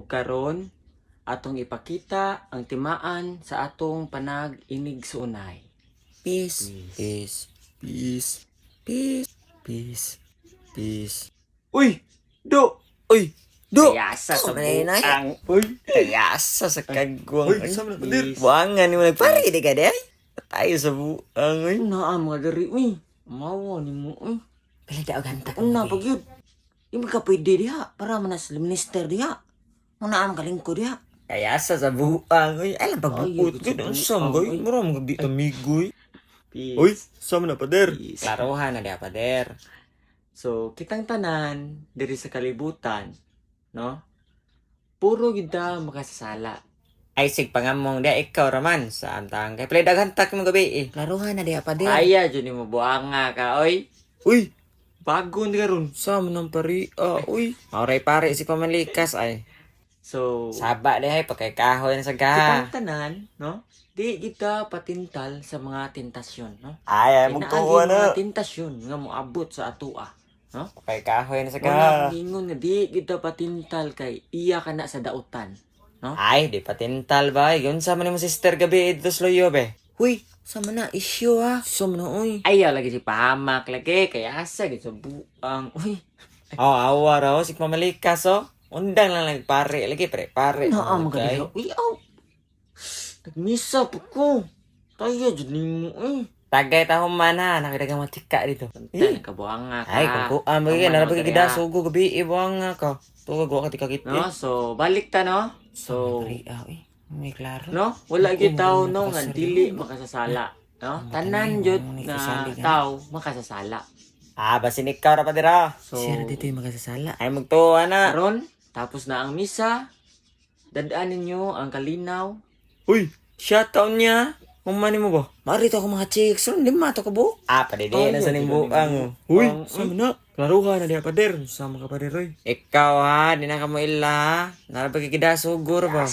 Ug karon atong ipakita ang timaan sa atong panag-inigsuonay. Peace. Peace. Peace. Peace. Peace. Peace. Uy! Do! Uy! Do! Kayasa sa Kumain na. buang. Uy! Kayasa sa kagwang. Uy, sa man na, pader. Buangan ni mo nagpare di ka di ay. Tayo sa buang uy. Naa mga diri uy. Mawa ni mo uy. Pila daw ganta. Una pag yun. Di man ka pwede diha. Para man sa minister diha. Una ang kalingko diha. Kayasa sa buang uy. Ay lang Ay, pagbuot sa gud ang sam buang, goy. uy. Mura mo di tamigoy. Peace. Uy, sa man na, pader. Peace. Klarohan na diha, pader. So, kitang tanan diri sa kalibutan, no? Puro gid ta makasasala. Ay sig pangamong diha ikaw raman sa antang kay pila daghan tak mo gabi eh. Klarohan na diha, pader. Aya jud nimo buanga ka, oy. Uy, Bago ni karon. sa man ang pari ah, uy. Mauray pare si pamalikas ay. So, Saba diha ay pagkay kahoy na sa gaha. kitang tanan, no? Di kita patintal sa mga tentasyon, no? Ay, ay Kay mugtuo naagi na. mga tentasyon nga moabot sa atoa. Pagkay kahoy na sa Wala gaha. akong ingon nga di kita patintal kay iya ka na sa dautan. Ay, di patintal ba? Yun sa man mo sister gabi dito sa loyo be. Huy, sa man na issue ah. Sa man na oy. Ayaw lagi si pahamak lagi kay asa gid sa buang. Uy, Oh, awa raw si pamalikas oh. Undang lang lang pare lagi pre pare. naa mga diha. Uy, aw. Nagmisa pa ko. Tayo jud nimo eh. Tagay ta human ha, nakidagang matika dito. Tan kabuanga ka. Ay, kung kuan ba Ang nara manok ba diha. gida sugo gabi ibuang nga ka. Tugag wa ka tika kit. No, so balik ta no. So, Pare ah, uy. May klaro. no, wala Oo, gyud tao mga no nga nakasarili. dili makasasala, no? Tanan jud mga na kasali ka. tao makasasala. Ah, basin ikaw ra pa dira. So, yung makasasala. Ay magtuo na. karon tapos na ang misa. Dadaan ninyo ang kalinaw. Uy, shoutout niya. Human mo ba? Marito ako mga chicks. Ron, lima to ka bu. Ah, padede na sa nimbuang. Uy, Ang- sa man na. Klaruhan na diha, pader. Sa man ka, pader, oy. Ikaw ha, di na ka mo ila ha. Nara ba kikida sugur ba?